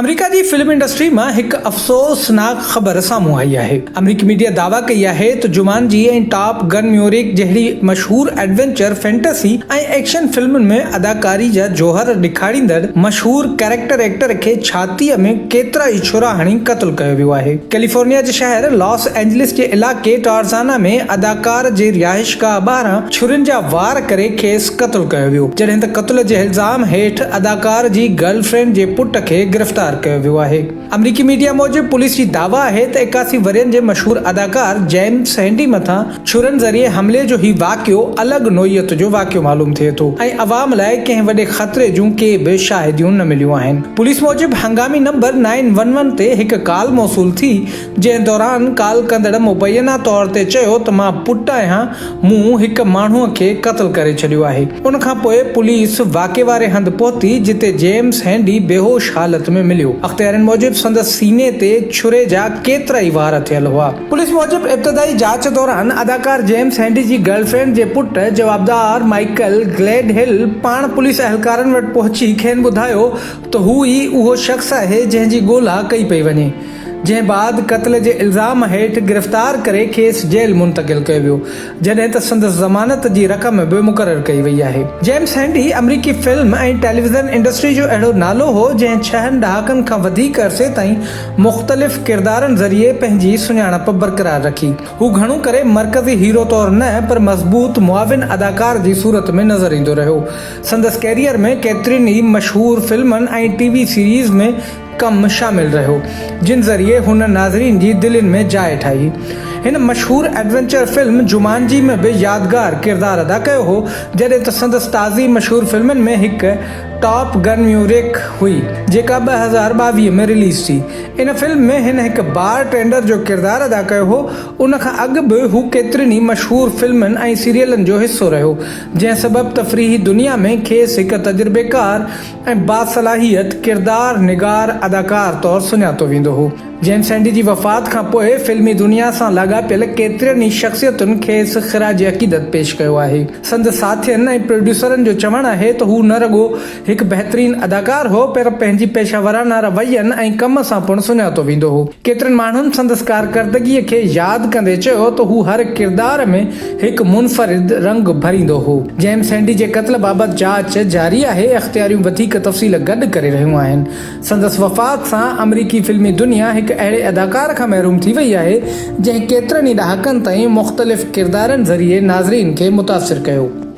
آمريڪا جي film industry مان هڪ افسوسناڪ خبر سامهون آئي آهي. آمريڪي ميڊيا دعويٰ ڪئي آهي ته جومانجي ۽ ٽاپ گن ميوريڪ جهڙي مشهور ايڊونچر، فينٽسي ۽ ايڪشن فلمن ۾ اداڪاري جا جوهر ڏيکاريندڙ مشهور ڪيريڪٽر ايڪٽر کي ڇاتيء ۾ ڪيترائي ڇرا هڻي قتل ڪيو ويو آهي. ڪيليفورنيا جي شهر لاس اينجلس جي علائقي ٽارزانا ۾ اداڪار جي رهائشگاهه ٻاهران ڇرين جا وار ڪري کيس قتل ڪيو ويو، جڏهن ته قتل جي الزام هيٺ اداڪار جي گرل فرينڊ جي پٽ کي گرفتار ڪيو ويو آهي. آمريڪي ميڊيا موجب پوليس جي دعويٰ آهي ته 81 ورهين جي مشهور اداڪار جيمس هينڊي مٿان ڇرين ذريعي حملي جو هي واقعو الڳ نوعيت جو واقعو معلوم ٿئي ٿو ۽ عوام لاء ڪنهن وڏي خطري جون ڪي به شاهديون نه مليون آهن. پوليس موجب هنگامي نمبر نائن ون ون تي هڪ ڪال موصول ٿي، جنهن دوران ڪال ڪندڙ مبينا طور تي چيو ته مان پٽ آهيان، مون هڪ ماڻهوء کي قتل ڪري ڇڏيو آهي. ان کان پوء پوليس واقعي واري هنڌ پهتي جتي جيمس هينڊي بيهوش حالت ۾ مليو. اختيارين موجب سندس سيني تي ڇري جا ڪيترائي وار ٿيل هئا. پوليس موجب ابتدائي جاچ دوران اداڪار جيمس هينڊي جي گرل فرينڊ جي پٽ جوابدار مائيڪل گليڊ هل پاڻ پوليس اهلڪارن وٽ پهچي کين ٻڌايو ته هو ئي اهو شخص آهي جنهن جي ڳولا ڪئي پئي وڃي. جنهن بعد قتل جي الزام هيٺ گرفتار ڪري کيس جيل منتقل ڪيو ويو، جڏهن ته سندس ضمانت جي رقم به مقرر ڪئي وئي آهي. جيمس هينڊي آمريڪي فلم ۽ ٽيليويزن انڊسٽري جو اهڙو نالو هو، جنهن ڇهن ڏهاڪن کان وڌيڪ عرصي تائين مختلف ڪردارن ذريعي پنهنجي سڃاڻپ برقرار رکي. هو گهڻو ڪري مرڪزي هيرو طور نه پر مضبوط معاون اداڪار جي صورت ۾ نظر ايندو رهيو. سندس ڪيريئر ۾ ڪيترين ئي مشهور فلمن ۽ ٽي وي سيريز ۾ ڪم شامل رهيو، جن ذريعي هن ناظرين جي دلين ۾ جاء ٺاهي. هن مشهور ايڊونچر فلم جومانجي ۾ به يادگار ڪردار ادا ڪيو هو، جڏهن ته سندس تازي مشهور فلمن ۾ هڪ ٽاپ گن ميوريڪ هئي، جيڪا 2022 ۾ رليز ٿي. ان فلم ۾ هن هڪ بار ٽينڊر جو ڪردار ادا ڪيو هو. ان کان اڳ به هو ڪيترين ئي مشهور فلمن ۽ سيريلن جو حصو رهيو، جنهن سبب تفريحي دنيا ۾ کيس هڪ تجربيڪار ۽ باصلاحيت ڪردار نگار اداڪار طور سڃاتو ويندو هو. جيمس هينڊي جي وفات کان پوء فلمي دنيا سان لاڳاپيل ڪيترين ئي شخصيتن کيس خراج عقيدت پيش ڪيو آهي. سندس ساٿين ۽ پروڊيوسرن جو چوڻ آهي ته هو نه رڳو هڪ بهترين اداڪار هو پر پنهنجي پيشه ورانه روين ۽ ڪم سان پڻ سڃاتو ويندو هو. ڪيترن ماڻهن سندس ڪارڪردگيء کي ياد ڪندي چيو ته هو هر ڪردار ۾ هڪ منفرد رنگ ڀريندو هو. جيمس هينڊي جي قتل بابت جاچ جاري آهي، اختياريون وڌيڪ تفصيل گڏ ڪري رهيون آهن. سندس وفات سان آمريڪي فلمي دنيا هڪ اهڙي اداڪار کان محروم ٿي وئي آهي، جنهن ڪيترن ئي ڏهاڪن تائين مختلف ڪردارن ذريعي ناظرين کي متاثر ڪيو.